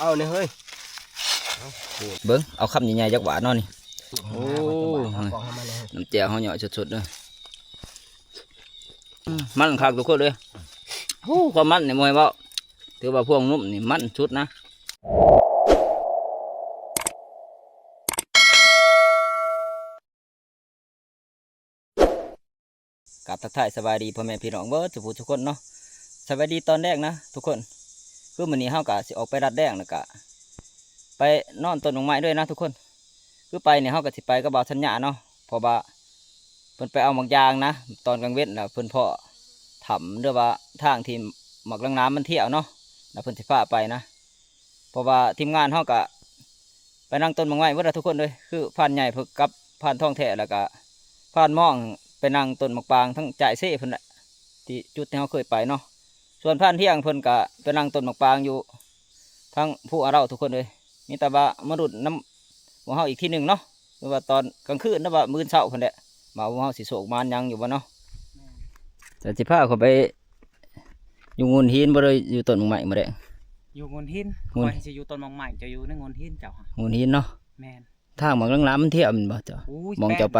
ເອົານີ້ເຮີ້ຍ ເບິ່ງ ເອົາຄຳໃຫຍ່ໆຈັກບາດເນາະນີ້. ໂອ້ ເອົາກອງໃຫ້ມັນເລີຍ ນ້ຳແຈ່ວເຮົາຫຍໍ້ສົດໆເດີ. ອືມ ມັນຄັກທຸກຄົນເອີຍ. ໂອ້ ຄວາມມັນນີ້ບໍ່ໃຫ້ເວົ້າ ຖືວ່າພວງໜຸ່ມນີ້ມັນສຸດນະ. ກາບທັກທາຍສະບາຍດີພໍ່ແມ່ພີ່ນ້ອງເບິດສູ່ຜູ້ສູ່ຄົນເນາະ. ສະບາຍດີຕອນແລງນະທຸກຄົນ. ຄືມື້ນີ້ເຮົາກະຊິອອກໄປລັດແລ້ງ ແລ້ວກະໄປນອນຕົ້ນໝາກໄມ້ເລີຍນະທຸກຄົນ. ຄືໄປນີ້ເຮົາກະຊິໄປກັບບ່າວສັນຍາເນາະ ເພາະວ່າເພິ່ນໄປເອົາໝາກຢາງນະ ຕອນກາງເວັນ ແລ້ວເພິ່ນພໍ້ຖ້ຳ ຫຼືວ່າທາງທີ່ໝາກລາງນ້ຳມັນທ່ຽວເນາະ ແລ້ວເພິ່ນຊິພາໄປນະ. ເພາະວ່າທີມງານເຮົາກະໄປນັ່ງຕົ້ນໝາກໄມ້ເບິດລະທຸກຄົນເອີຍ. ຄືພານໃຫຍ່ເພິ່ນກັບພານທອງແທ້ ແລ້ວກະພານມອງໄປນັ່ງຕົ້ນໝາກປາງທາງຈ້າຍເຊພຸ້ນແຫຼະ ທີ່ຈຸດທີ່ເຮົາເຄີຍໄປເນາະ. ສ່ວນພານທ່ຽງເພິ່ນກະໄປນັ່ງຕົ້ນໝາກປາງຢູ່ທາງພູອາເລົາທຸກຄົນເອີຍ. ມີແຕ່ວ່າມາລຸ້ນນຳພວກເຮົາອີກທີໜຶ່ງເນາະ ຫຼືວ່າຕອນກາງຄືນ ຫຼືວ່າມື້ເຊົ້າພຸ້ນແຫຼະ ວ່າພວກເຮົາຊິໂຊກໝານຫຍັງຢູ່ບໍ່ເນາະ. ແມ່ນ ແຕ່ຊິພາຂ້ອຍໄປ ຢູ່ໂງນຫີນບໍ່ ຫຼືຢູ່ຕົ້ນໝາກໄມ້ມື້ແລງ? ຢູ່ໂງນຫີນ. ໂງນ ຂ້ອຍຊິຢູ່ຕົ້ນໝາກໄມ້ ເຈົ້າຢູ່ໃນໂງນຫີນເຈົ້າ. ໂງນຫີນເນາະ. ແມ່ນ. ທາງໝາກລາງນ້ຳມັນທ່ຽວແມ່ນບໍ່ເຈົ້າ? ໂອ້ຍ ໝ່ອງເຈົ້າໄປ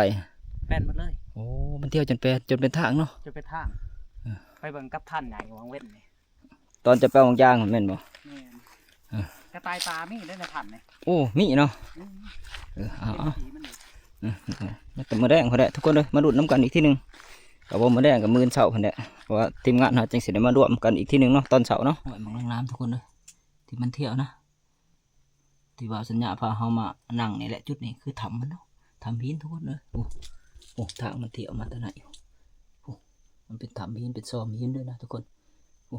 ແປນໝົດເລີຍ. ໂອ້ ມັນທ່ຽວຈົນແປນ ຈົນເປັນທາງເນາະ. ຈົນເປັນທາງ. ເອີ ໄປເບິ່ງກັບທ່ານໃຫຍ່ຫວ່າງເວັນນີ້ ຕອນຈະໄປຫວ່າງຢາງແມ່ນບໍ່? ແມ່ນ. ເອີ ກະຕ່າຍປ່າມີເດ້ໃນຖ້ຳນີ້. ໂອ້ ມີເນາະ. ອືມ ເອີ ເອົາ ເອົາ ເປັນສີມັນນີ້. ອືມ ເອີ ແຕ່ມື້ແລງພຸ້ນແຫຼະທຸກຄົນເອີຍ ມາລຸ້ນນຳກັນອີກທີໜຶ່ງ. ກະບໍ່ມື້ແລງ ກະມື້ເຊົ້າພຸ້ນແຫຼະ ເພາະວ່າທີມງານເຮົາຈຶ່ງຊິໄດ້ມາລວມກັນອີກທີໜຶ່ງເນາະ ຕອນເຊົ້າເນາະ. ໂອ້ຍ ໝາກລາງນ້ຳທຸກຄົນເອີຍ ທີ່ມັນທ່ຽວນະ ທີ່ວ່າສັນຍາພາເຮົາມານັ່ງນີ້ແຫຼະ. ຈຸດນີ້ຄືຖ້ຳມັນເນາະ ຖ້ຳຫີນທຸກຄົນເອີຍ. ໂອ້ ໂອ້ ທາງມັນທ່ຽວມາແຕ່ໃນ ໂອ້ ມັນເປັນຖ້ຳຫີນ ເປັນຊອມຫີນເລີຍນະທຸກຄົນ. ໂອ້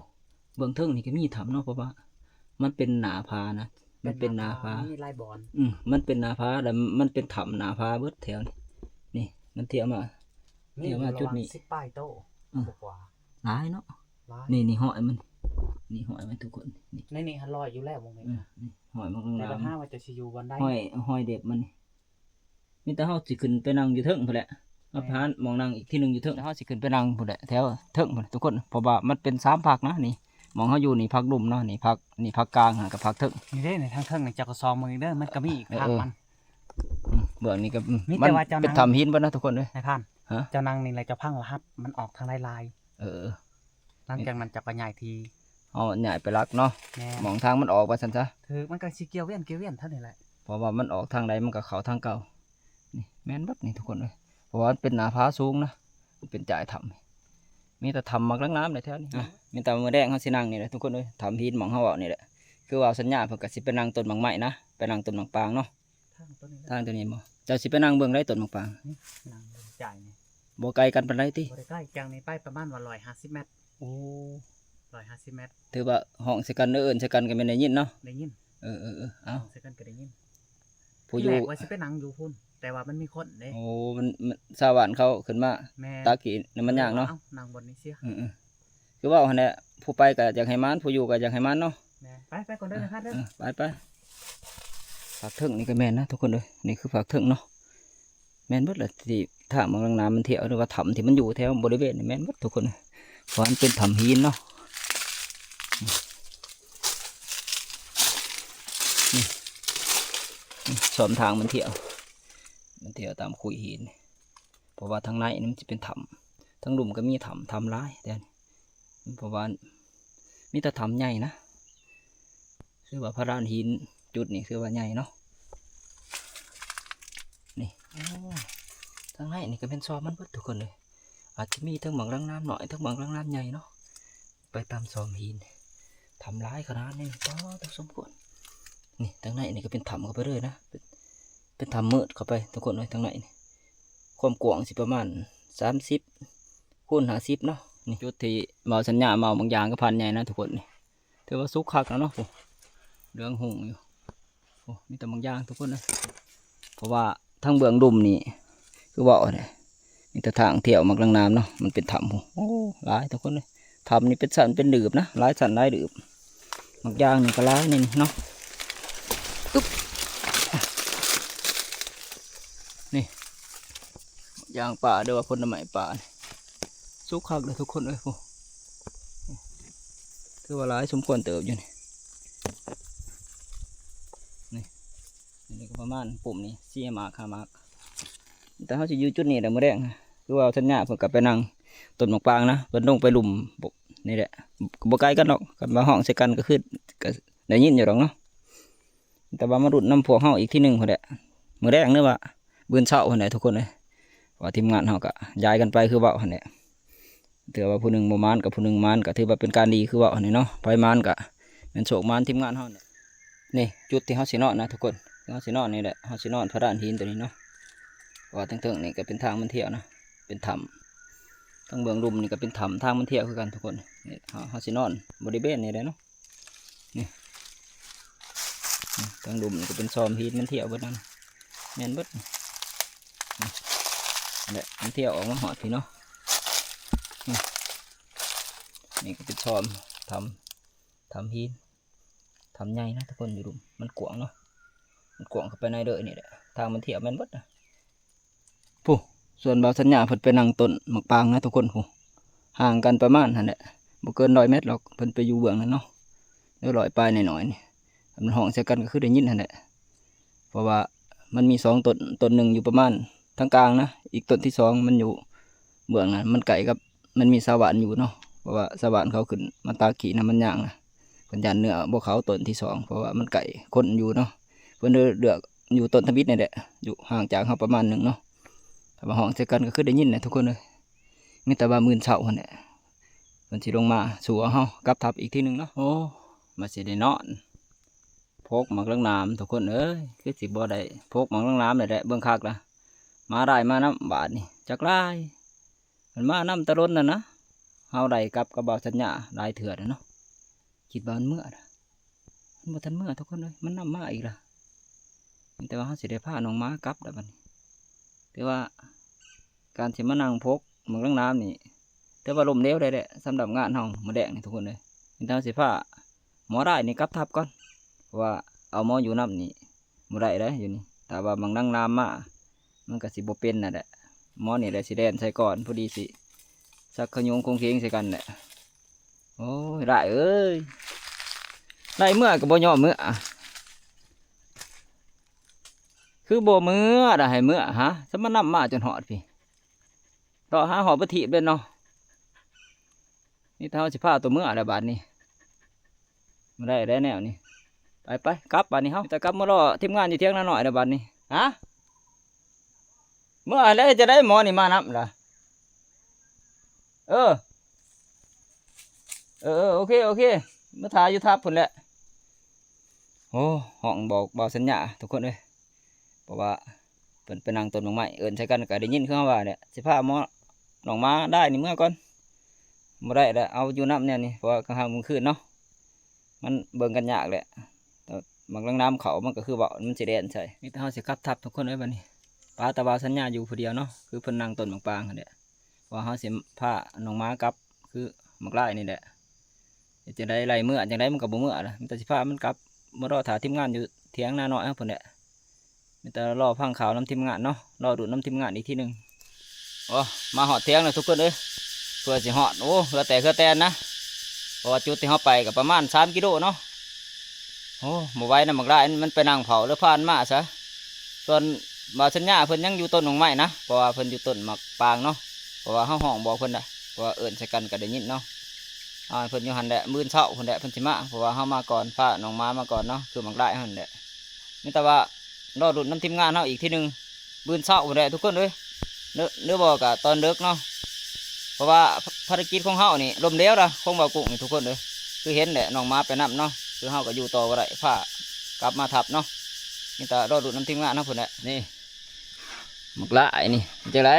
ເບື້ອງເທິງນີ້ກະມີຖ້ຳເນາະ ເພາະວ່າມັນເປັນໜ້າຜານະ ມັນເປັນໜ້າຜາ ມັນມີຫຼາຍບ່ອນ. ອືມ ມັນເປັນໜ້າຜາ ແລ້ວມັນເປັນຖ້ຳໜ້າຜາເບິດແຖວນີ້. ນີ້ມັນທ່ຽວມາ ມີຢູ່ ທ່ຽວມາຈຸດນີ້ ລະຫວ່າງສິບປາຍໂຕ ອືມ ກວ່າ ຫຼາຍເນາະ. ຫຼາຍ. ນີ້ ນີ້ຮອຍມັນ ນີ້ຮອຍມັນທຸກຄົນ. ນີ້ ໃນນີ້ຫັ້ນລອຍຢູ່ແລ້ວໝ່ອງນີ້. ເອີ ນີ້ຮອຍມັນກຳລັງ ແຕ່ບັນຫາວ່າຈະຊິຢູ່ບ່ອນໃດ ຮອຍ ຮອຍເດັບມັນນີ້. ມີແຕ່ເຮົາຊິຂຶ້ນໄປນັ່ງຢູ່ເທິງພຸ້ນແຫຼະ. ມາ ແມ່ນ ຫາໝ່ອງນັ່ງອີກທີໜຶ່ງຢູ່ເທິງ ເຮົາຊິຂຶ້ນໄປນັ່ງພຸ້ນແຫຼະ ແຖວເທິງພຸ້ນທຸກຄົນ. ເພາະວ່າມັນເປັນສາມພັກນະ ນີ້ ໝ່ອງເຮົາຢູ່ນີ້ພັກລຸ່ມເນາະ ນີ້ພັກ ນີ້ພັກກາງ ແລ້ວກະພັກເທິງ. ນີ້ເດ້ ນີ້ທາງເທິງນີ້ ເຈົ້າກະສ່ອງເບິ່ງອີກເດີ ມັນກະມີອີກ ເອີ ທາງ ເອີ ມັນ. ອືມ ເບື້ອງນີ້ກະ ອືມ ມັນເປັນຖ້ຳຫີນເບິດນະທຸກຄົນເອີຍ. ນາຍພານ ເຈົ້ານັ່ງນີ້ແລ້ວເຈົ້າພັງລະຫັດມັນອອກທາງໃດຫຼາຍ. ເອີ ຫຼັງຈາກນັ້ນເຈົ້າກະຍ້າຍທີ່ ເຮົາຍ້າຍໄປຫຼັກເນາະ. ແມ່ນ. ໝ່ອງທາງມັນອອກວ່າຊັ້ນຊະ. ຖືກ ມັນກະຊິກ່ຽວວຽນ ກ່ຽວວຽນເທົ່ານີ້ແຫຼະ ເພາະວ່າມັນອອກທາງໃດມັນກະເຂົ້າທາງເກົ່າ. ນີ້ແມ່ນເບິດນີ້ທຸກຄົນເອີຍ ເພາະວ່າມັນເປັນໜ້າຜາສູງນະ ມັນເປັນຈ້າຍຖ້ຳ. ມີແຕ່ຖ້ຳໝາກລາງນ້ຳແຫຼະແຖວນີ້. ອ່ະ ມີແຕ່ມື້ແລງເຮົາຊິນັ່ງນີ້ແຫຼະທຸກຄົນເອີຍ ຖ້ຳຫີນໝ່ອງເຮົາເວົ້ານີ້ແຫຼະ. ຄືວ່າສັນຍາເພິ່ນກະຊິໄປນັ່ງຕົ້ນໝາກໄມ້ນະ ໄປນັ່ງຕົ້ນໝາກປາງເນາະ. ທາງໂຕນີ້ ທາງໂຕນີ້ບໍ່? ເຈົ້າຊິໄປນັ່ງເບື້ອງໃດຕົ້ນໝາກປາງ? ນີ້ ນັ່ງເບື້ອງຈ້າຍນີ້. ບໍ່ໄກກັນປານໃດຕິ? ບໍ່ໄດ້ໄກ ຈາກນີ້ໄປປະມານວ່າຮ້ອຍຫ້າສິບແມັດ. ໂອ້ ຮ້ອຍຫ້າສິບແມັດ. ຖືວ່າຮ້ອງໃສ່ກັນ ເອີ້ນໃສ່ກັນກະແມ່ນໄດ້ຍິນເນາະ. ໄດ້ຍິນ. ເອີໆໆ ເອົາ ຮ້ອງໃສ່ກັນກະໄດ້ຍິນ. ຜູ້ຢູ່ ທີແລກວ່າຊິໄປນັ່ງຢູ່ພຸ້ນ ແຕ່ວ່າມັນມີຄົນເດ້. ໂອ້ ມັນ ມັນ ຊາວບ້ານເຂົາຂຶ້ນມາ ແມ່ນ ຕັກຂີ້ນ້ຳມັນຍາງເນາະ. ເອົາ ນັ່ງບ່ອນນີ້ເສຍ. ອືມໆ ຄືເວົ້າຫັ້ນແຫຼະ ຜູ້ໄປກະຢາກໃຫ້ໝານ ຜູ້ຢູ່ກະຢາກໃຫ້ໝານເນາະ. ແມ່ນ. ໄປ ໄປກ່ອນເດີນາຍພານເດີ. ເອີ ໄປໆ ພາກເທິງນີ້ກະແມ່ນນະທຸກຄົນເອີຍ. ນີ້ຄືພາກເທິງເນາະ. ແມ່ນເບິດລະ ທີ່ທາງໝາກລາງນ້ຳມັນທ່ຽວ ຫຼືວ່າຖ້ຳທີ່ມັນຢູ່ແຖວບໍລິເວນນີ້ແມ່ນເບິດທຸກຄົນ ເພາະມັນເປັນຖ້ຳຫີນເນາະ. ນີ້ ນີ້ ຊ່ອມທາງມັນທ່ຽວ ມັນທ່ຽວຕາມຂຸຍຫີນ ເພາະວ່າທາງໃນນີ້ມັນຊິເປັນຖ້ຳ ທາງລຸ່ມກະມີຖ້ຳ ຖ້ຳຫຼາຍແຕ່ ເພາະວ່າມີແຕ່ຖ້ຳໃຫຍ່ນະ. ຄືວ່າພະລານຫີນຈຸດນີ້ຄືວ່າໃຫຍ່ເນາະ. ນີ້ ໂອ້ ທາງໃນນີ້ກະແມ່ນຊອມມັນເບິດທຸກຄົນເອີຍ. ອາດຈະມີທັງໝາກລາງນ້ຳນ້ອຍ ທັງໝາກລາງນ້ຳໃຫຍ່ເນາະ. ໄປຕາມຊອມຫີນ ຖ້ຳຫຼາຍຂະໜາດນີ້ ປາດໂທ້ ສົມຄວນ. ນີ້ ທາງໃນນີ້ກະເປັນຖ້ຳເຂົ້າໄປເລີຍນະ ເປັນ ເປັນຖ້ຳມືດເຂົ້າໄປທຸກຄົນເອີຍ. ທາງໃນນີ້ ຄວາມກວ້າງຊິປະມານສາມສິບ ຄູນຫ້າສິບເນາະ. ນີ້ ຈຸດທີ່ບ່າວສັນຍາມາເອົາໝາກຢາງກັບພານໃຫຍ່ນະທຸກຄົນ. ນີ້ ຖືວ່າສຸກຄັກແລ້ວເນາະ ໂອ້ ເຫຼືອງຮຸ່ງຢູ່. ໂອ້ ມີແຕ່ໝາກຢາງທຸກຄົນເອີຍ ເພາະວ່າທາງເບື້ອງລຸ່ມນີ້ ຄືເວົ້າແຫຼະ ມີແຕ່ທາງທ່ຽວໝາກລາງນ້ຳເນາະ. ມັນເປັນຖ້ຳ ໂອ້ ຫຼາຍທຸກຄົນເອີຍ. ຖ້ຳນີ້ເປັນຊັ້ນເປັນຫຼືບນະ ຫຼາຍຊັ້ນຫຼາຍຫຼືບ. ໝາກຢາງນີ້ກະຫຼາຍນີ້ເນາະ. ອຶບ ນີ້ ຢາງປ່າ ຫຼືວ່າຜົນໄມ້ປ່ານີ້ ສຸກຄັກເດີທຸກຄົນເອີຍ. ໂອ້ ຖືວ່າຫຼາຍສົມຄວນເຕີບຢູ່ນີ້. ປະມານປຸ່ມນີ້ ສີ່ໝາກ ຫ້າໝາກ ແຕ່ເຮົາຊິຢູ່ຈຸດນີ້ແຫຼະມື້ແລງ. ຄືວ່າສັນຍາເພິ່ນກໍໄປນັ່ງຕົ້ນໝາກປາງນະ ເພິ່ນລົງໄປລຸ່ມນີ້ແຫຼະ ກໍບໍ່ໄກກັນດອກ ຄັນວ່າຮ້ອງໃສ່ກັນກໍຄື ກໍໄດ້ຍິນຢູ່ດອກເນາະ. ແຕ່ວ່າມາລຸ້ນນຳພວກເຮົາອີກທີໜຶ່ງພຸ້ນແຫຼະ ມື້ແລງ ຫຼືວ່າມື້ເຊົ້າພຸ້ນແຫຼະທຸກຄົນເອີຍ. ວ່າທີມງານເຮົາກໍຍ້າຍກັນໄປຄືເວົ້າຫັ້ນແຫຼະ ເທື່ອວ່າຜູ້ໜຶ່ງບໍ່ມານກັບຜູ້ໜຶ່ງມານ ກໍຖືວ່າເປັນການດີຄືເວົ້າຫັ້ນແຫຼະເນາະ. ໃຜມານກໍແມ່ນໂຊກມານທີມງານເຮົາແຫຼະ. ນີ້ຈຸດທີ່ເຮົາຊິນອນນະທຸກຄົນ ເຮົາຊິນອນນີ້ແຫຼະ ເຮົາຊິນອນພະດານຫີນຕົວນີ້ເນາະ. ວ່າເທິງໆນີ້ກໍເປັນທາງມັນທ່ຽວນະ ເປັນຖ້ຳ ທາງເບື້ອງລຸ່ມນີ້ກໍເປັນຖ້ຳ ທາງມັນທ່ຽວຄືກັນທຸກຄົນ. ນີ້ເຮົາ ເຮົາຊິນອນບໍລິເວນນີ້ແຫຼະເນາະ. ນີ້ ນີ້ທາງລຸ່ມນີ້ກໍເປັນຊ່ອມຫີນມັນທ່ຽວເບິດນັ້ນ ແມ່ນເບິດ. ນີ້ແຫຼະ ມັນທ່ຽວອອກມາຮອດພີ້ເນາະ. ນີ້ ນີ້ກໍເປັນຊ່ອມຖ້ຳ ຖ້ຳຫີນ ຖ້ຳໃຫຍ່ນະທຸກຄົນ. ຢູ່ລຸ່ມມັນກວ້າງເນາະ ມັນກວ້າງເຂົ້າໄປໃນເດີນີ້ແຫຼະ ທາງມັນທ່ຽວແມ່ນເບິດນະ. ຜູ້ ສ່ວນບ່າວສັນຍາເພິ່ນໄປນັ່ງຕົ້ນໝາກປາງນະທຸກຄົນ ຜູ້ ຫ່າງກັນປະມານຫັ້ນແຫຼະ ບໍ່ເກີນຮ້ອຍແມັດດອກ. ເພິ່ນໄປຢູ່ເບື້ອງນັ້ນເນາະ ເດີ ຮ້ອຍປາຍໜ້ອຍໆນີ້ ຄັນມັນຮ້ອງໃສ່ກັນກໍຄືໄດ້ຍິນຫັ້ນແຫຼະ. ເພາະວ່າມັນມີສອງຕົ້ນ ຕົ້ນໜຶ່ງຢູ່ປະມານທາງກາງນະ ອີກຕົ້ນທີສອງມັນຢູ່ເບື້ອງນັ້ນ ມັນໃກ້ກັບ ມັນມີຊາວບ້ານຢູ່ເນາະ. ເພາະວ່າຊາວບ້ານເຂົາຂຶ້ນມາຕາກຂີ້ນຳມັນຍ່າງນະ ເພິ່ນຢ້ານເນື້ອບໍ່ເຂົ້າຕົ້ນທີສອງ ເພາະວ່າມັນໃກ້ຄົນຢູ່ເນາະ. ເພິ່ນເລືອກຢູ່ຕົ້ນທຳອິດນີ້ແຫຼະ ຢູ່ຫ່າງຈາກເຮົາປະມານໜຶ່ງເນາະ. ຖ້າວ່າຮ້ອງໃສ່ກັນກໍຄືໄດ້ຍິນແຫຼະທຸກຄົນເອີຍ. ມີແຕ່ວ່າມື້ເຊົ້າຫັ້ນແຫຼະ ເພິ່ນຊິລົງມາສູ່ເຮົາກັບທັບອີກທີໜຶ່ງເນາະ. ໂອ້ ມາຊິໄດ້ນອນ ພົກໝາກລາງນ້ຳທຸກຄົນເອີຍ ຄືຊິບໍ່ໄດ້ພົກໝາກລາງນ້ຳແຫຼະ ເບິ່ງຄັກລະ ໝາຫຼາຍມານຳບາດນີ້ ຈັກຫຼາຍ ມັນມານຳແຕ່ດົນແລ້ວນະ. ເຮົາໄດ້ກັບກັບບ່າວສັນຍາຫຼາຍເທື່ອແລ້ວເນາະ ຄິດວ່າມັນເມືອລະ ມັນບໍ່ທັນເມືອທຸກຄົນເອີຍ ມັນນຳມາອີກລະ. ແຕ່ວ່າເຮົາຊິໄດ້ພານ້ອງໝາກັບລະບັດນີ້ ແຕ່ວ່າການຊິມານັ່ງພົກໝາກລາງນ້ຳນີ້ ແຕ່ວ່າລົ້ມເຫຼວໄດ້ແຫຼະ ສຳລັບງານເຮົາມື້ແລງນີ້ທຸກຄົນເອີຍ. ແຕ່ເຮົາຊິພາໝໍຫຼາຍນີ້ກັບທັບກ່ອນ ເພາະວ່າເອົາໝໍຢູ່ນຳນີ້ບໍ່ໄດ້ເດ້ ຢູ່ນີ້ ຖ້າວ່າໝາກນາງນາມມາ ມັນກໍຊິບໍ່ເປັນນັ້ນແຫຼະ. ໝໍນີ້ແຫຼະຊິແລ່ນໃສ່ກ່ອນ ພໍດີຊິຊັກຂະຍຸງຄົງເຄງໃສ່ກັນແຫຼະ. ໂອ້ຍ ຫຼາຍເອີຍ ຫຼາຍເມືອກໍບໍ່ຍອມເມືອ ຄືບໍ່ເມືອລະ ໃຫ້ເມືອຫາ ສະມານຳມາຈົນຮອດພີ້ ເລາະຫາຮອດປະທີບເລີຍເນາະ. ນີ້ຖ້າເຮົາຊິພາຕົວເມືອແລ້ວບາດນີ້ ບໍ່ໄດ້ແລ້ວແນວນີ້. ໄປໆ ກັບບາດນີ້ເຮົາ ແຕ່ກັບມາລໍທີມງານຢູ່ຖຽງນານ້ອຍແລ້ວບາດນີ້. ຫາ ເມືອແລ້ວ ເຮັດຈັ່ງໃດ ໝໍນີ້ມານຳລະ? ເອີ ເອີໆ ໂອເຄ ໂອເຄ ມາຖ້າຢູ່ທັບພຸ້ນແຫຼະ. ໂອ້ ຮ້ອງບອກບ່າວສັນຍາທຸກຄົນເອີຍ ເພາະວ່າເພິ່ນໄປນັ່ງຕົ້ນໝາກໄມ້ ເອີ້ນໃສ່ກັນກໍໄດ້ຍິນຄືເຮົາວ່າແຫຼະ. ຊິພາໝໍ ນ້ອງໝາດາຍນີ້ເມືອກ່ອນ ບໍ່ໄດ້ແລ້ວ ເອົາຢູ່ນຳແນວນີ້ ເພາະວ່າກາງຄ່ຳກາງຄືນເນາະ ມັນເບິ່ງກັນຍາກແຫຼະ. ແຕ່ໝາກລາງນ້ຳເຂົ້າ ມັນກໍຄືເວົ້າ ມັນຊິແລ່ນໃສ່. ມີແຕ່ເຮົາຊິກັບທັບທຸກຄົນເອີຍບາດນີ້ ປາແຕ່ວ່າສັນຍາຢູ່ຜູ້ດຽວເນາະ ຄືເພິ່ນນັ່ງຕົ້ນໝາກປາງຫັ້ນແຫຼະ. ວ່າເຮົາຊິພານ້ອງໝາກັບ ຄືໝາກລາຍນີ້ແຫຼະ. ເຮັດຈັ່ງໃດ ໄລ່ເມືອຈັ່ງໃດມັນກໍບໍ່ເມືອລະ ມີແຕ່ຊິພາມັນກັບ ມາລໍຖ້າທີມງານຢູ່ຖຽງນານ້ອຍເຮົາພຸ້ນແຫຼະ. ມີແຕ່ລໍຟັງຂ່າວນຳທີມງານເນາະ ລໍລຸ້ນນຳທີມງານອີກທີໜຶ່ງ. ໂອ້ ມາຮອດຖຽງແລ້ວທຸກຄົນເອີຍ ເພື່ອຊິຮອດ ໂອ້ ເຫື່ອແຕກເຫື່ອແຕນນະ ເພາະວ່າຈຸດທີ່ເຮົາໄປກໍປະມານສາມກິໂລເນາະ. ໂອ້ ບໍ່ໄຫວນະ ໝາກລາຍມັນໄປນັ່ງເຝົ້າ ຫຼືຜ່ານມາຊະ. ສ່ວນບ່າວສັນຍາເພິ່ນຍັງຢູ່ຕົ້ນໝາກໄມ້ນະ ເພາະວ່າເພິ່ນຢູ່ຕົ້ນໝາກປາງເນາະ ເພາະວ່າເຮົາຮ້ອງບອກເພິ່ນນະ ເພາະວ່າເອີ້ນໃສ່ກັນກໍໄດ້ຍິນເນາະ. ເອົາໃຫ້ເພິ່ນຢູ່ຫັ້ນແຫຼະ ມື້ເຊົ້າພຸ້ນແຫຼະເພິ່ນຊິມາ ເພາະວ່າເຮົາມາກ່ອນ ພານ້ອງໝາມາກ່ອນເນາະ ຄືໝາກລາຍເຮົາຫັ້ນແຫຼະ. ມີແຕ່ວ່າລໍລຸ້ນນຳທີມງານເຮົາອີກທີໜຶ່ງ ມື້ເຊົ້າພຸ້ນແຫຼະທຸກຄົນເອີຍ ຫຼື ຫຼືບໍ່ກໍຕອນເດິກເນາະ ເພາະວ່າພາ ພາລະກິດຂອງເຮົານີ້ລົ້ມເຫຼວລະ ຂອງບ່າວກຸ້ງນີ້ທຸກຄົນເອີຍ. ຄືເຫັນແຫຼະ ນ້ອງໝາໄປນຳເນາະ ຄືເຮົາກໍຢູ່ຕໍ່ບໍ່ໄດ້ ພາກັບມາທັບເນາະ. ມີແຕ່ລໍລຸ້ນນຳທີມງານເຮົາພຸ້ນແຫຼະ. ນີ້ ໝາກລາຍນີ້ ຈັ່ງໃດ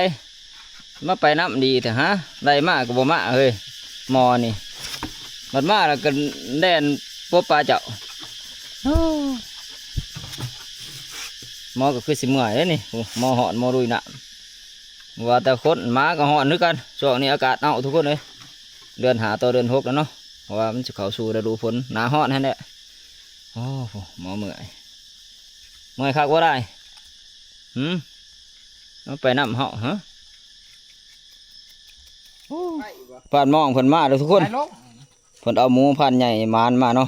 ມາໄປນຳດີແທ້ຫາ ໄລ່ມາກໍບໍ່ມາເຮີ້ຍ ໝໍນີ້ ບັດມາແລ້ວກໍແລ່ນປົບປາເຈົ້າ. ໂອ້ ໝໍກໍຄືຊິເມື່ອຍເດ້ນີ້ ໂອ້ ໝໍຮ້ອນ ໝໍລຸຍນ້ຳ ວ່າແຕ່ຄົນ ໝາກໍຮ້ອນຄືກັນ. ຊ່ວງນີ້ອາກາດເອົາທຸກຄົນເອີຍ ເດືອນຫ້າຕໍ່ເດືອນຫົກແລ້ວເນາະ ເພາະວ່າມັນຊິເຂົ້າສູ່ລະດູຝົນ ໜ້າຮ້ອນຫັ້ນແຫຼະ. ໂອ້ ໝໍເມື່ອຍ ເມື່ອຍຄັກບໍ່ໄດ້ ຫືມ ມາໄປນຳເຮົາຫະ. ໂອ້ ຜ່ານມອງເພິ່ນມາເດີທຸກຄົນ ເພິ່ນເອົາໝູຜ່ານໃຫຍ່ໝານມາເນາະ.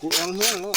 ກູເອົາແຮງເນາະ.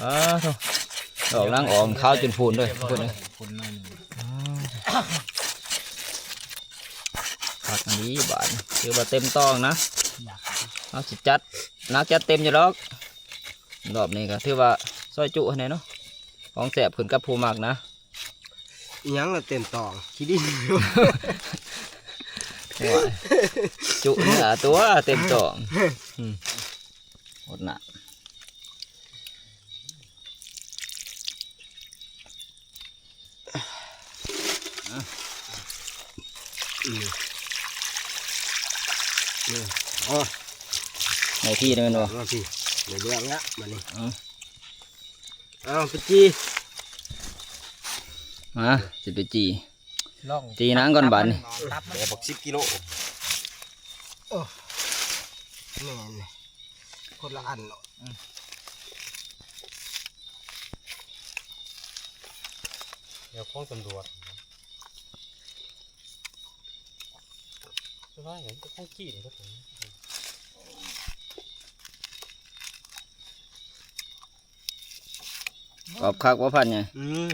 ອ້າໂທ້ ດອກນາງອອມຂາວຈົນພຸ້ນເດີ ພຸ້ນເດີ. ຄັກອີ່ຫຼີບາດນີ້ ຖືວ່າເຕັມຕອງນະ. ເຮົາຊິຈັດໜັກຈັດເຕັມຢູ່ດອກ. ລອບນີ້ກໍຖືວ່າຊອຍຈຸຫັ້ນແຫຼະເນາະ ຂອງແຊບຂຶ້ນກັບຜູ້ມັກນະ. ອີ່ຫຍັງລະເຕັມຕອງ ຂີ້ດິນ. ໂອ້ຍ ຈຸນີ້ລະຕົວະເຕັມຕອງ. ອືມ ອົດນະ. ໂອ້ຍ ໄດ້ທີ່ແລ້ວແມ່ນບໍ່? ມາພີ່ ໄດ້ເລື່ອງລະບາດນີ້. ເອົາ ເອົາໄປຈີ່ ມາ ຊິໄປຈີ່ ລອງ ຈີ່ໜັງກ່ອນບາດນີ້. ແບກບັກສິບກິໂລ. ໂອ້ ແມ່ນ ຄົນລະອັນເນາະ. ອືມ ດຽວຂອງຕຳຫຼວດ ສະບາຍ ຂອງຈີນເບິດ. ກອບຄັກບໍ່ພັນໃຫຍ່? ອືມ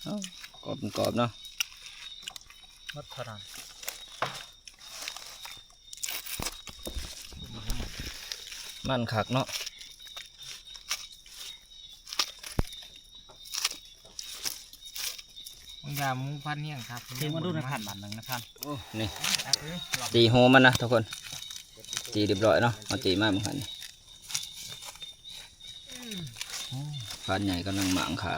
ເອົ້າ ກອບມັນກອບເນາະ ໝົດເທົ່ານັ້ນ. ມັນຄັກເນາະ. ບາງຢ່າງໝູພັນຮຽງຄັກ ທີ່ມາດູໃນພັນບາດໜຶ່ງນະພັນ. ໂອ້ ນີ້ ເອີ ຕີໂຮມັນນະທຸກຄົນ ຕີຮຽບຮ້ອຍເນາະ. ເຮົາຕີມາເບິ່ງຫັ້ນນີ້ ໂອ້ ພັນໃຫຍ່ກຳລັງໝາງຂາ.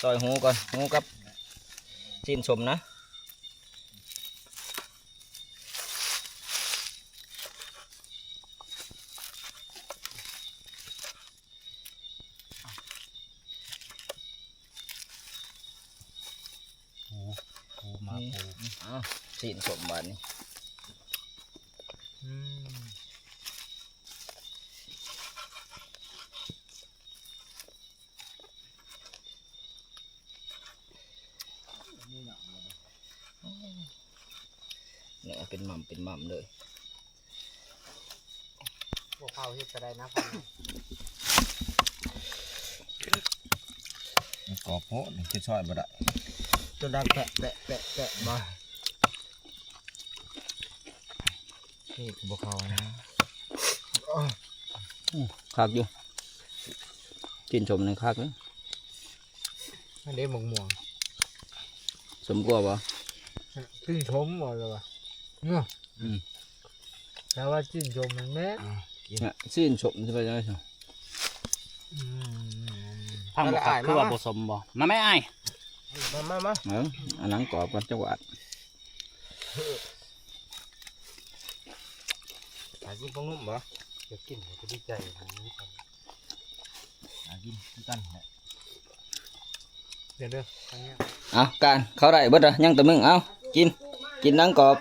ຊອຍຫູກ່ອນ ຫູກັບຊີ້ນສົ້ມນະ. ໂອ້ ໂອ້ ມາ ອືມ ໂອ້ ອ້າວ ຊີ້ນສົ້ມບາດນີ້. ອືມ ເນື້ອເປັນໝ່ຳເປັນໝ່ຳເລີຍ. ພວກເຮົາເຮັດກໍໄດ້ນະ ມັນກອບໂພດ ເຮັດຊອຍບໍ່ໄດ້ ຈົນດັງແປະ ແປະ ແປະ ແປະ ບໍ່ ນີ້ກໍບໍ່ເຂົ້ານະ. ອືມ ຄັກຢູ່ ຈີ່ນສົ້ມນີ້ຄັກເດ້. ອັນນີ້ໝາກມ່ວງ ສົ້ມກວ່າບໍ່? ຊີ້ນສົ້ມບໍ່ລະວ່າເນາະ. ອືມ ແຕ່ວ່າຊີ້ນສົ້ມມັນແມ່ນ ອ່າ ຊີ້ນສົ້ມຊິໄປຈັ່ງໃດ? ອືມ ພັງບໍ່ຄັກ ຄືວ່າບໍ່ສົ້ມບໍ່? ມາແມ່ອ້າຍ ມາ ມາ ມາ ເອີ ເອົາໜັງກອບກ່ອນຈັກບາດ. ຫາກິນຂອງໜຸ່ມບໍ່? ຢາກກິນກໍດີໃຈ ຫາກິນຄືກັນແຫຼະ. ເດີ ເອົາການເຂົ້າໄດ້ເບິດລະ ຍັງແຕ່ມຶງ ເອົາ ກິນ ກິນໜັງກອບ.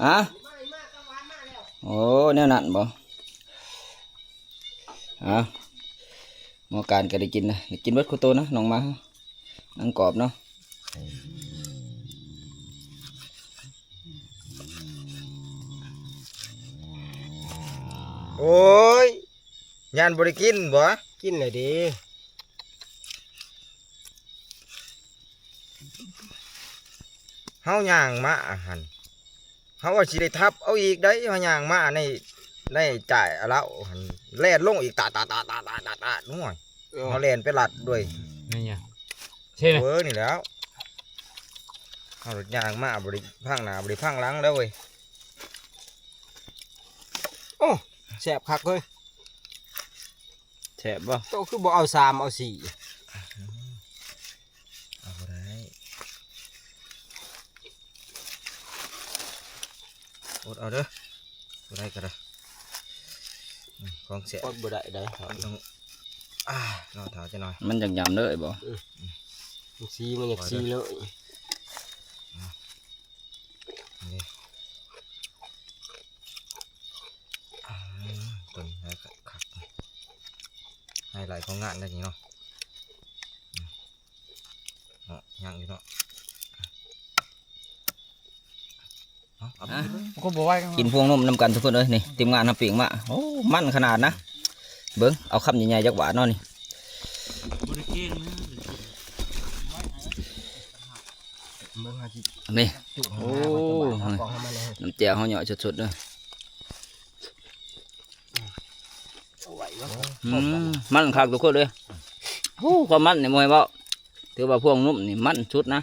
ຮະ ໂອ້ ແນວນັ້ນບໍ່? ເອົາ ໝໍການກໍໄດ້ກິນນະ ໄດ້ກິນເບິດຄູ່ໂຕນະ ນ້ອງໝາ ໜັງກອບເນາະ. ໂອ້ຍ ຢ້ານບໍ່ໄດ້ກິນບໍ? ກິນແລ້ວເດ. ເຮົາຍ່າງມາຫັ້ນ ເຮົາວ່າຊິໄດ້ທັບເອົາອີກໄດ໋ ເຮົາຍ່າງມາໃນ ໃນຈ່າຍລາວຫັ້ນ ແລ່ນລົງອີກ ຕາດ ຕາດ ຕາດ ຕາດ ຕາດ ຕາດ ໂອ້ຍ ເອີ ເຮົາແລ່ນໄປລັດດ້ວຍ. ແມ່ນຫຍັງ? ເຊັ່ນ ເອີ ນີ້ແຫຼ້ວ. ເອົາລົດຍ່າງມາ ບໍ່ໄດ້ພັງໜ້າ ບໍ່ໄດ້ພັງຫຼັງແລ້ວເວີຍ. ໂອ້ ແຊບຄັກເລີຍ. ແຊບບໍ່? ໂຕຄືບໍ່ເອົາສາມ ເອົາສີ່? ເອົາບໍ່ໄດ້. ອົດເອົາເດີ ບໍ່ໄດ້ກໍໄດ້. ອືມ ຂອງແຊບ ອົດບໍ່ໄດ້ໃດ໋. ຕ້ອງ ອ່າ ລໍຖ້າຈັກໜ້ອຍ. ມັນຢາກຫຍຳເລີຍບໍ່? ອືມ ມັນສີ ມັນຢາກສີເລີຍ. ນີ້ ອືມ ຕົວນີ້ຄັກ ໄຮໄລຂອງງານໄດ້ນີ້ເນາະ. ອືມ ເນາະ ຍັງຢູ່ເນາະ. ເອົາ ເອົາໄປ ອ່ະ ກິນເລີຍ ກໍບໍ່ໄຫວ. ກິນພວງນົມນຳກັນທຸກຄົນເອີຍ. ນີ້ທີມງານເຮົາປີ້ງມາ ໂອ້ ມັນຂະໜາດນະ. ເບິ່ງ ເອົາຄຳໃຫຍ່ໆຈັກບາດເນາະນີ້. ບໍ່ໄດ້ເກັ່ງນະ. ເບິ່ງຫາຊິ ນີ້ ໂອ້ ນ້ຳແຈ່ວເຮົາຫຍໍ້ສົດໆເດີ. ອືມ ມັນຄັກທຸກຄົນເອີຍ. ໂອ້ ຄວາມມັນນີ້ບໍ່ໃຫ້ເວົ້າ ຖືວ່າພວງນົມນີ້ມັນສຸດນະ.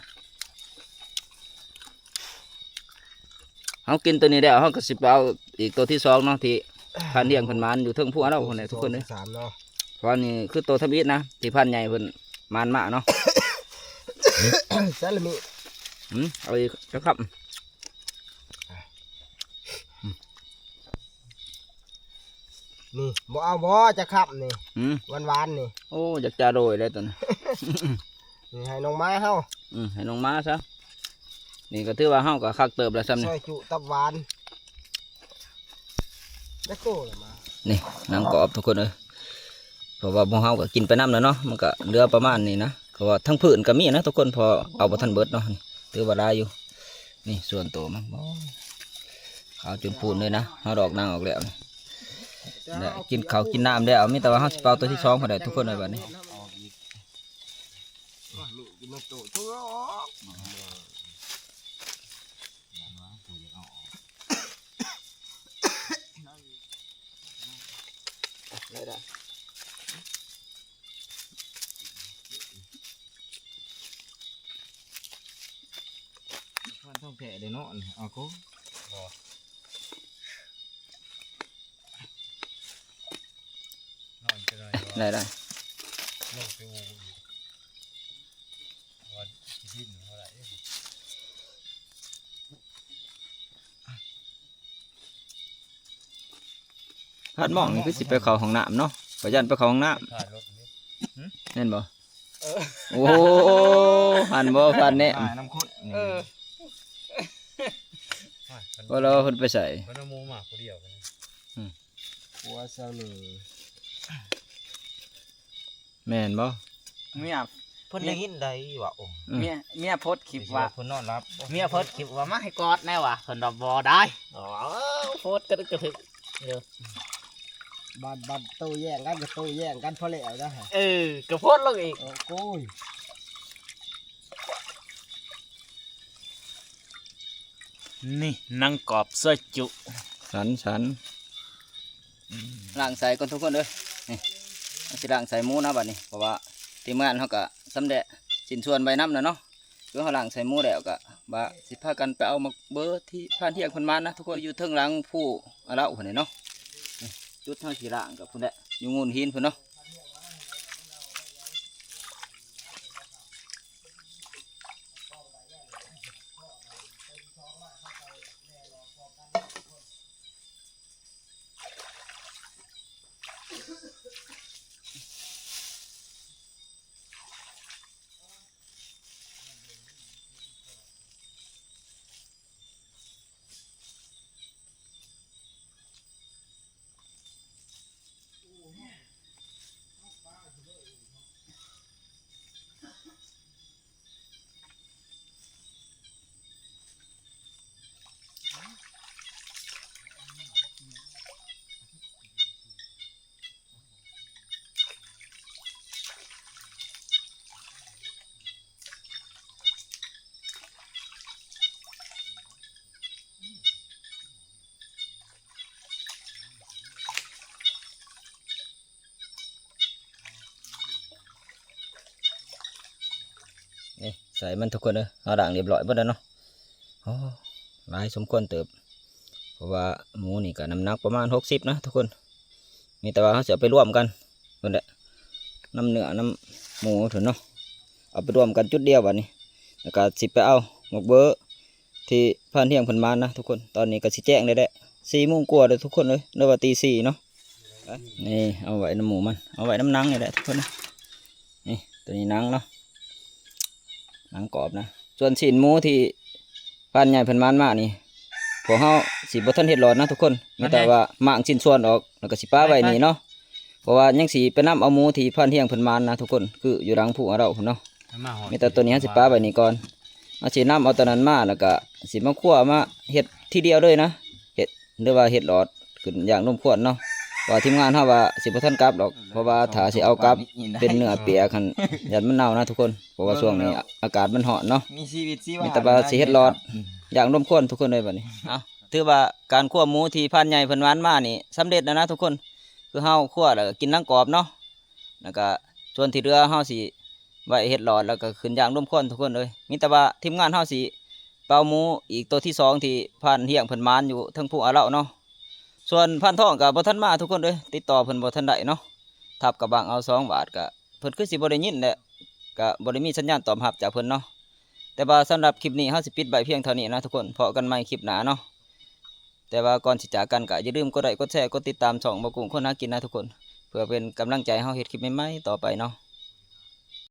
ເຮົາກິນຕົວນີ້ແລ້ວ ເຮົາກໍຊິໄປເອົາອີກຕົວທີສອງເນາະ ທີ່ພານທ່ຽງເພິ່ນໝານຢູ່ເທິງພູເຮົາພຸ້ນແຫຼະທຸກຄົນເອີຍ. ສາມເນາະ ເພາະວ່ານີ້ຄືຕົວທຳອິດນະ ທີ່ພານໃຫຍ່ເພິ່ນໝານມາເນາະ. ແຊລະມິ ອືມ ເອົາອີກຈັກຄຳ. ນີ້ ບໍ່ເອົາບໍ່ ຈັກຄຳນີ້? ຫືມ ຫວານໆນີ້. ໂອ້ ຢາກຈາໂດຍແລ້ວຕົວນີ້. ນີ້ໃຫ້ນ້ອງໝາເຮົາ. ອືມ ໃຫ້ນ້ອງໝາຊະ. ນີ້ກໍຖືວ່າເຮົາກໍຄັກເຕີບແລ້ວຊ່ຳນີ້ ຊອຍຈຸຕັບຫວານ. ຈັກໂຕລະໝາ? ນີ້ ໜັງກອບທຸກຄົນເອີຍ. ເພາະວ່າພວກເຮົາກໍກິນໄປນຳແລ້ວເນາະ ມັນກໍເຫຼືອປະມານນີ້ນະ. ເພາະວ່າທັງພື້ນກໍມີນະທຸກຄົນ ເພາະເອົາບໍ່ທັນເບິດເນາະ. ຖືວ່າຫຼາຍຢູ່. ນີ້ສ່ວນໂຕມັນ ໂອ້ ຂາວຈົນພູນເລີຍນະ. ເຮົາດອກໜັງອອກແລ້ວນີ້ ແລະ ກິນເຂົ້າກິນນ້ຳແລ້ວ ມີແຕ່ວ່າເຮົາຊິເປົ່າຕົວທີສອງພຸ້ນແຫຼະທຸກຄົນເອີຍ ບາດນີ້. ໄດ້ ໄດ້ ຄວັນທ້ອງແທ້ເດ້ເນາະ. ເອົາໂກ ບໍ່ ນອນຈະໜ້ອຍ ໄດ້ ໄດ້ ລົງໄປອູ່ອີກ ວ່າຊິດິນເທົ່າໃດ. ພັດໝອງນີ້ຄືຊິໄປເຂົ້າຫ້ອງນ້ຳເນາະ ຂ້ອຍຢ້ານໄປເຂົ້າຫ້ອງນ້ຳ. ຂາຍລົດນີ້ ຫຶ ແມ່ນບໍ່? ເອີ ໂອ້ ຫັ້ນບໍ່ ພັດແນມ ຂາຍນ້ຳຂຸດນີ້. ເອີ ວ່າແລ້ວວ່າເພິ່ນໄປໃສ? ເພິ່ນເອົາໝູມາຜູ້ດຽວກັນ. ອືມ ຜົວຊາວເລີ ແມ່ນບໍ່? ເມຍ ເພິ່ນໄດ້ຍິນໄດ໋ວ່າ ໂອ້ ອືມ ເມຍ ເມຍໂພສຄລິບວ່າ ເພິ່ນນອນຫຼັບ ເມຍໂພສຄລິບວ່າ ມາໃຫ້ກອດແດ່ວ່າ ເພິ່ນວ່າບໍ່ໄດ້. ອໍ ໂພສກະດຶກກະທຶກເດີ ບັດ ບັດໂຕ້ແຍ່ງກັນ ກໍໂຕ້ແຍ່ງກັນພໍແລ້ວນະ. ເອີ ກໍໂພສລົງອີກ. ໂອ້ ໂອ້ຍ. ນີ້ໜັງກອບຊອຍຈຸ ສັນໆ. ລ້າງໃສ່ກ່ອນທຸກຄົນເດີ. ນີ້ ເຮົາຊິລ້າງໃສ່ໝູນະບັດນີ້ ເພາະວ່າທີມງານເຮົາກະຊຳແຫຼະຊິ້ນສ່ວນໄວ້ນຳແລ້ວເນາະ. ຄືເຮົາລ້າງໃສ່ໝູແລ້ວກະວ່າຊິພາກັນໄປເອົາໝາກເບີທີ່ພານທ່ຽງເພິ່ນມານະທຸກຄົນ ຢູ່ເທິງຫຼັງພູອາເລົາພຸ້ນເນາະ. ນີ້ ຈຸດເຮົາຊິລ້າງກະພຸ້ນແຫຼະ ຢູ່ໂງນຫີນພຸ້ນເນາະ. ນີ້ ໃສ່ມັນທຸກຄົນເອີຍ ເຮົາລ້າງຮຽບຮ້ອຍເບິດແລ້ວເນາະ. ອໍ ຫຼາຍສົມຄວນເຕີບ ເພາະວ່າໝູນີ້ກໍນ້ຳໜັກປະມານຫົກສິບນະທຸກຄົນ. ມີແຕ່ວ່າເຮົາຊິເອົາໄປລວມກັນພຸ້ນແຫຼະ ນຳເນື້ອນຳໝູພຸ້ນເນາະ ເອົາໄປລວມກັນຈຸດດຽວບາດນີ້. ແລ້ວກໍຊິໄປເອົາໝາກເບີທີ່ພານຮຽງເພິ່ນມານນະທຸກຄົນ. ຕອນນີ້ກໍຊິແຈ້ງແລ້ວແຫຼະ ສີ່ໂມງກວ່າແລ້ວທຸກຄົນເອີຍ ຫຼືວ່າຕີສີ່ເນາະ. ນີ້ເອົາໄວ້ນຳໝູມັນ ເອົາໄວ້ນຳໜັງນີ້ແຫຼະທຸກຄົນ. ນີ້ ໂຕນີ້ໜັງເນາະ ໜັງກອບນະ. ສ່ວນຊີ້ນໝູທີ່ພານໃຫຍ່ເພິ່ນມານມານີ້ ພວກເຮົາຊິບໍ່ທັນເຮັດຫຼອດນະທຸກຄົນ ມີແຕ່ວ່າມ້າງຊິ້ນສ່ວນອອກ ແລ້ວກໍຊິປະໄວ້ນີ້ເນາະ. ເພາະວ່າຍັງຊິໄປນຳເອົາໝູທີ່ພານຮຽງເພິ່ນມານນະທຸກຄົນ ຄືຢູ່ຫຼັງພູອາເລົາພຸ້ນເນາະ. ມີແຕ່ໂຕນີ້ເຮົາຊິປະໄວ້ນີ້ກ່ອນ ເຮົາຊິນຳເອົາໂຕນັ້ນມາ ແລ້ວກໍຊິມາຄົ່ວມາເຮັດທີດຽວເລີຍນະ ເຮັດ ຫຼືວ່າເຮັດຫຼອດຂຶ້ນຢ່າງລົມຄວນເນາະ. ວ່າທີມງານເຮົາວ່າຊິບໍ່ທັນກັບດອກ ເພາະວ່າຖ້າຊິເອົາກັບເປັນເນື້ອປຽກຫັ້ນ ຢ້ານມັນເນົ່ານະທຸກຄົນ ເພາະວ່າຊ່ວງນີ້ອາກາດມັນຮ້ອນເນາະ. ມີແຕ່ວ່າຊິເຮັດຫຼອດຢ່າງລົມຄວນທຸກຄົນເລີຍບາດນີ້. ເອົາ ຖືວ່າການຄົ່ວໝູທີ່ພານໃຫຍ່ເພິ່ນມານມານີ້ສຳເລັດແລ້ວນະທຸກຄົນ ຄືເຮົາຄົ່ວແລ້ວກໍກິນຫຼັງກອບເນາະ. ແລ້ວກະສ່ວນທີ່ເຫຼືອເຮົາຊິໄວ້ເຮັດຫຼອດ ແລ້ວກະຂຶ້ນຢ່າງລົມຄວັນທຸກຄົນເອີຍ. ມີແຕ່ວ່າທີມງານເຮົາຊິເປົ່າໝູອີກໂຕທີສອງທີ່ພານຮຽງເພິ່ນມານຢູ່ເທິງພູອາເລົາເນາະ. ສ່ວນພານທອງກະບໍ່ທັນມາທຸກຄົນເອີຍ ຕິດຕໍ່ເພິ່ນບໍ່ທັນໄດ້ເນາະ. ທັບກະບັງເອົາສອງບາດ ກະເພິ່ນຄືຊິບໍ່ໄດ້ຍິນແຫຼະ ກະບໍ່ໄດ້ມີສັນຍານຕອບຮັບຈາກເພິ່ນເນາະ. ແຕ່ວ່າສຳລັບຄລິບນີ້ເຮົາຊິປິດໄວ້ພຽງເທົ່ານີ້ນະທຸກຄົນ ພໍ້ກັນໃໝ່ຄລິບໜ້າເນາະ. ແຕ່ວ່າກ່ອນຊິຈາກກັນກະຢ່າລືມກົດໄລ້ກົດແຊ ກົດຕິດຕາມຊ່ອງບໍ່ກຸ້ງຄົນຫາກິນນະທຸກຄົນ ເພື່ອເປັນກຳລັງໃຈເຮົາເຮັດຄລິບໃໝ່ໆຕໍ່ໄປເນາະ.